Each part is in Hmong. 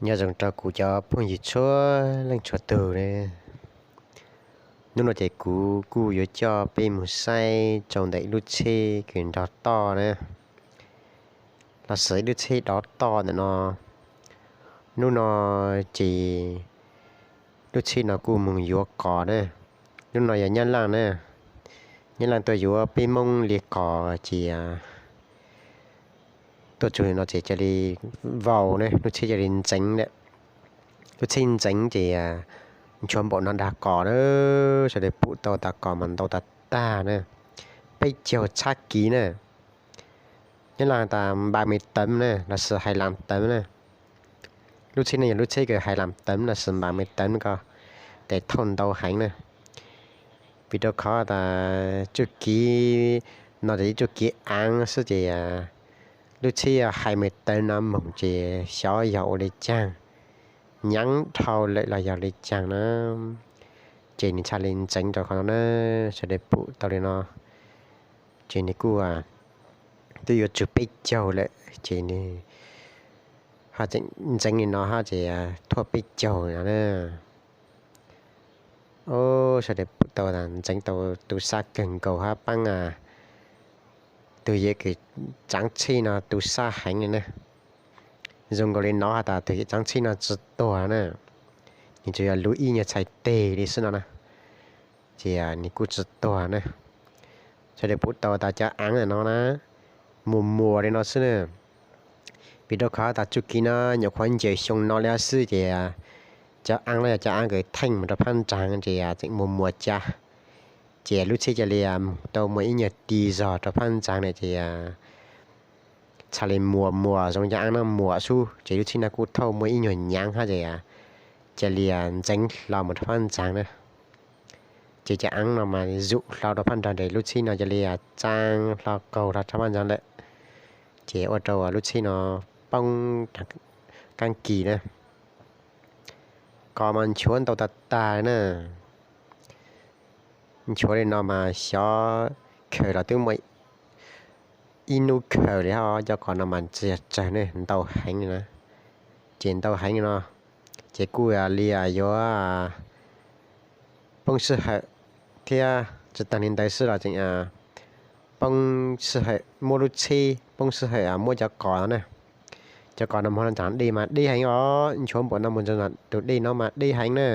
Nyob zoo rau kuv cov phooj ywg txhua leej txhua tus ne. Hnub no ces kuv kuj yuav coj peb mus saib rau ntawm ib lub tsheb kws nrov toj na, los sis ib lub tsheb dov toj ntawm no. Hnub no ces lub tsheb no kuj mus yuav qos na. Hnub no yog Nyab Laaj na, Nyab Laaj tuaj yuav peb Hmoob li qos ces tuaj txug no ces cia li vau na, lub tsheb cia li ntxeev. Lub tsheb ntxeev ces nchuav npaum no dag qos na, sawv daws pum tau tas qos mas ntau tas tag na, peb caug txhab kiv na. Nyab Laaj tas npa me tawv na los sis hais lam tawv na. Lub tsheb no yog lub tsheb kws hais lam tawv los sis npa me tawv ko, tes thauj ntau heev na. Vim rau qhov tas txuj kiv no ces ib txuj kiv aav xwb ces lub tsheb hais me tawv no moog ces xyov yog ua li caag, nyaav dhau lawm los yog li caag na. Ces nws txhaj li ntxeev rau qhov no na, sawv daws pum tau li no. Ces nws kuj twb yuav tsug peb caug lawm ces nws ho tseem ntxeev li no hab ces thuaj peb caug no na. Sawv daws pum tau tas ntxeev tau tu sab kawg nkaus hab paab tug yawm kws tsaav tsheb no tu sab heev li na. Zoo nkaus li no has tas tug yawm tsaav tsheb no tsi tuag na, nws tsuas yog lub ib nyuag txhais teg li xwb no na, ces nws kuj tsi tuag na. Sawv daws pum tau tas cov aav ntawm no na, muas muas li no xwb na. Vim rau qhov tas txuj kiv no nyuam qhuav ncaws xyoo no li xwb ces cov aav no yog cov aav kws theej mus rau phab ntsaag ces tseem muas muas ca, ces lub tsheb ca li mus tau muaj ib nyuag ti zog rau phab ntsaag na ces txhaj li muas muas zoo cov aav no muas xwb ces lub tsheb no kuj thauj muaj ib nyuag nyaav hab ces ca li ntxeev hlo mus rau phab ntsaag na. Ces cov aav no mas zum hlo rau phab ntsaag ces lub tsheb no ca li tsaa hlo qaug hlo rau phab ntsaag lawm, ces ua rau lub tsheb no poob qaab kis na. Qos mas nchuav ntau tag tag na. Nchuav li no mas xyov khaws los twb muaj ib hnub khaws li hab, cov qos no mas tsi yog tsawg ne, ntau heev li na. Ces ntau heev li no ces kuj li yuav poob sij hawm thiab tsi taag li ntawd xwb los tseem poob sij hawm muab lub tsheb, poob sij hawm muab cov qos no na. Cov qos no moog tsaam dej mas deb heev os, nchuav npaum no mus txug tus dej no mas deb heev na.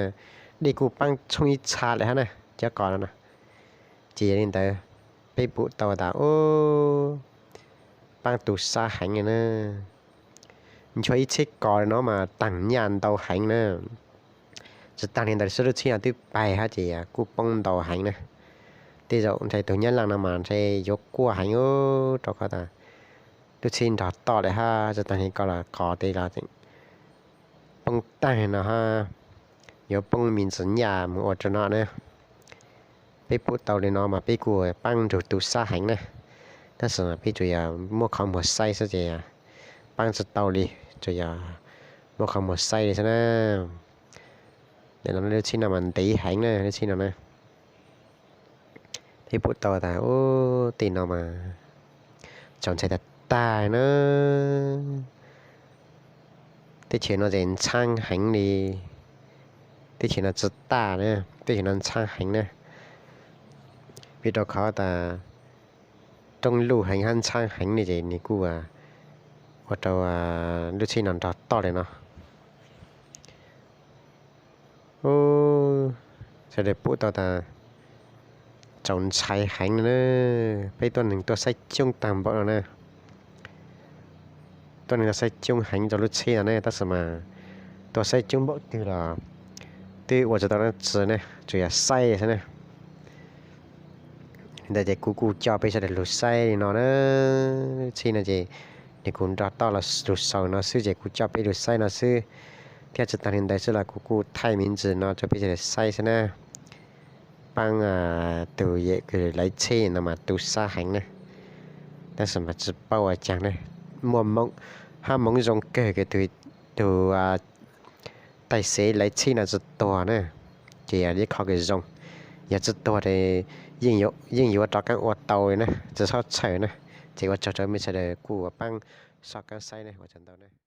Dej kuj paab tshooj ib txha lawm hab na cov qos no na. Ces yog li ntawd peb pum tau tas paab tu sab heev na. Nchuav ib tsheb qos no mas taag nyaj ntau heev na. Tsi taag li ntawd xwb lub tsheb no twb paig hab ces kuj poob ntau heev na. Tej zaum ntshai tug Nyab Laaj no mas ntshai yuav quaj heev rau qhov tas lub tsheb nrog toj lawm hab tsi taag li ko los qos tej los tseem poob taag no hab, yuav poob me ntsis nyaj mus ua rau no na. Peb pum tau li no mas peb kuj paab nrug tu sab heev na. Tab sis mas peb tsuas yog muab qhov muag saib xwb ces paab tsi tau li, tsuas yog muab qhov muag saib li xwb na. Nim no lub tsheb no mas ntev heev na, lub tsheb no na. Peb pum tau tas ub tej no mas txaus ntshai tag tag na. Teb chaws no ces ntxhaab heev li. Teb chaws no tsi taj na, teb chaws no ntxhaab heev na. Vim rau qhov tas roob luj heev hab ntxhaab heev ne ces nws kuj ua rau lub tsheb no nrog toj li no. Sawv daws pum tau tas txaus ntshai heev no na. Peb tuab neeg tuaj saib coob taag npaum no na. Tuab neeg tuaj saib coob heev rau lub tsheb no ne, tab sis mas tuaj saib coob npaum twg los twb ua tsi tau dlaab tsi ne, tsuas yog saib xwb ne. Li ntawd ces kuv kuj coj peb sawv daws lug saib li no na. Tsheb no ces nws kuj nrog toj los lug xaus no xwb ces kuv coj peb lug saib no xwb, thiab tsi taag li ntawd xwb los kuv kuj thaij me ntsis no rau peb sawv daws saib xwb na. Paab tug yawm kws lawv tsheb no mas tu sab heev na, tab sis mas tsi paub ua caag na. Muaj hab moov zoo kawg kws tug tais xev lawv tsheb no tsi tuag na, ces yog ib qho kws zoo. Yog tsi tuag ces yeej yuav rov qaab ua tau li na, tsi txhob txhawj na. Ces ua tsaug rau mej sawv daws kuj paab soj qaab saib na, ua tsaug ntau na.